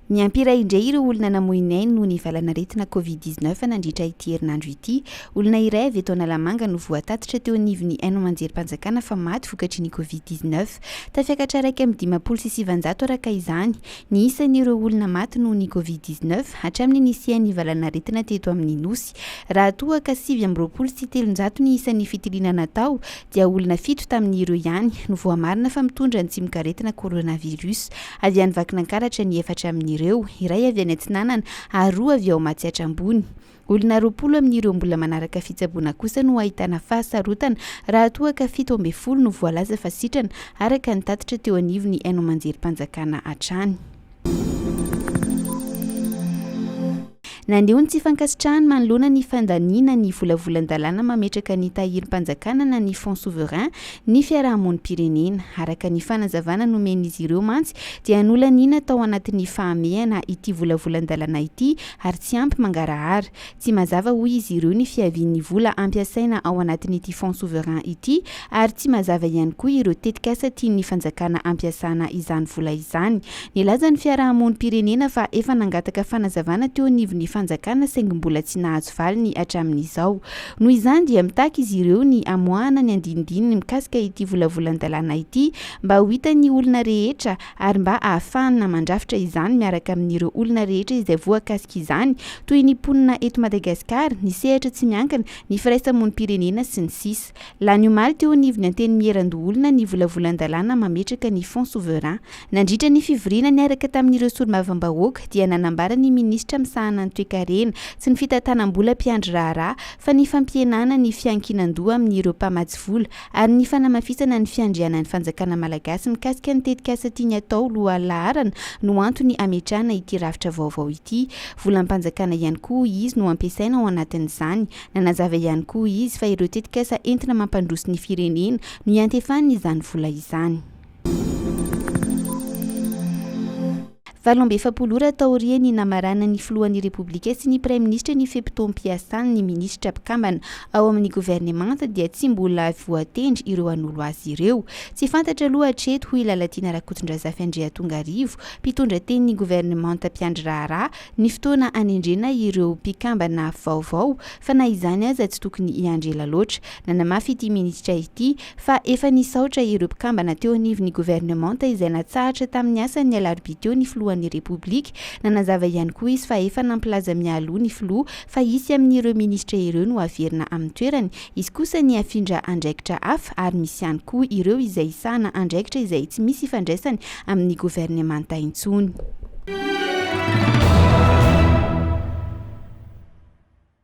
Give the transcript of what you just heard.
Niampy iray indray ireo olona namoy ny ainy noho ny valanaretina Covid 19 nandritra ity herinandro ity. Olona iray avy eto Analamanga no voatatitra teo anivon'ny haino aman-jerim-panjakana fa maty vokatry ny Covid 19. Tafiakatra 951 araka izany ny isan'ireo olona maty noho ny Covid 19 hatramin'ny nisian'ny valanaretina teto amin'ny Nosy. Raha toa ka 329 ny isan'ny fitiliana natao dia olona fito tamin'ireo ihany no voamarina fa mitondra ny tsimokaretina coronavirus. Avy any Vakinankaratra ny efatra amin'ireo, iray avy any Atsinanana ary roa avy ao Matsiatra Ambony. Olona 20 amin'ireo mbola manaraka fitsaboana kosa no ahitana fahasarotana raha toa ka 17 no voalaza fa sitrana, araka ny tatitra teo anivon'ny haino aman-jerim-panjakana hatrany. Naneho ny tsy fankasitrahany manoloana ny fandaniana ny volavolan-dalàna mametraka ny tahirim-panjakana na ny fonds souverain ny fiarahamonim-pirenena. Araka ny fanazavana nomen'izy ireo mantsy dia nolaniana tao anatin'ny fahamehana ity volavolan-dalàna ity ary tsy ampy mangarahara. Tsy mazava hoy izy ireo ny fiavian'ny vola ampiasaina ao anatin'ity fonds souverain ity ary tsy mazava ihany koa ireo tetikasa tian'ny fanjakana ampiasana izany vola izany. Nilaza ny fiarahamonim-pirenena fa efa nangataka fanazavana teo anivon'ny fanjakana saingy mbola tsy nahazo valiny hatramin'izao. Noho izany dia mitaky izy ireo ny hamoahana ny andinindininy mikasika ity volavolan-dalàna ity mba ho hitan'ny olona rehetra ary mba ahafahana mandrafitra izany miaraka amin'ireo olona rehetra izay voakasik'izany toy ny mponina eto Madagasikara, ny sehatra tsy miankina, ny firaisamonim-pirenena sy ny sisa. Lany omaly teo anivon'ny Antenimierandoholona ny volavolan-dalàna mametraka ny Fonds souverain. Nandritra ny fivoriana niaraka tamin'ireo solombavambahoaka dia nanambara ny minisitra misahana ny toekarena sy ny fitantanam-bola mpiandry raharaha fa ny fampihenana ny fiankinan-doha amin'ireo mpamatsy vola ary ny fanamafisana ny fiandrianan'ny fanjakana malagasy mikasika ny tetikasa tiany atao lohalaharana no antony ametrahana ity rafitra vaovao ity. Volam-panjakana ihany koa hoy izy no ampiasaina ao anatin'izany. Nanazava ihany koa izy fa ireo tetikasa entina mampandroso ny firenena no iantefan'izany vola izany. 48 ora taorian'ny namaranan'ny filohan'ny Repoblika sy ny praiminisitra ny fe-potoam-piasan'ny minisitra mpikambana ao amin'ny governemanta dia tsy mbola voatendry ireo hanolo azy ireo. Tsy fantatra aloha hatreto, hoy Lalatiana Rakotondrazafy Andriatongarivo, mpitondra tenin'ny governemanta mpiandry raharaha, ny fotoana hanendrena ireo mpikambana vaovao fa na izany aza tsy tokony hiandry ela loatra. Nanamafy ity minisitra ity fa efa nisaotra ireo mpikambana teo anivon'ny governemanta izay natsahatra tamin'ny asany ny alarobia teo ny filohan'ny Repoblika. Nanazava ihany koa izy fa efa nampilaza mialoha ny filoha fa hisy amin'ireo minisitra ireo no haverina amin'ny toerany, hisy kosa ny hafindra andraikitra hafa ary misy ihany koa ireo izay hisahana andraikitra izay tsy misy ifandraisany amin'ny governemanta intsony.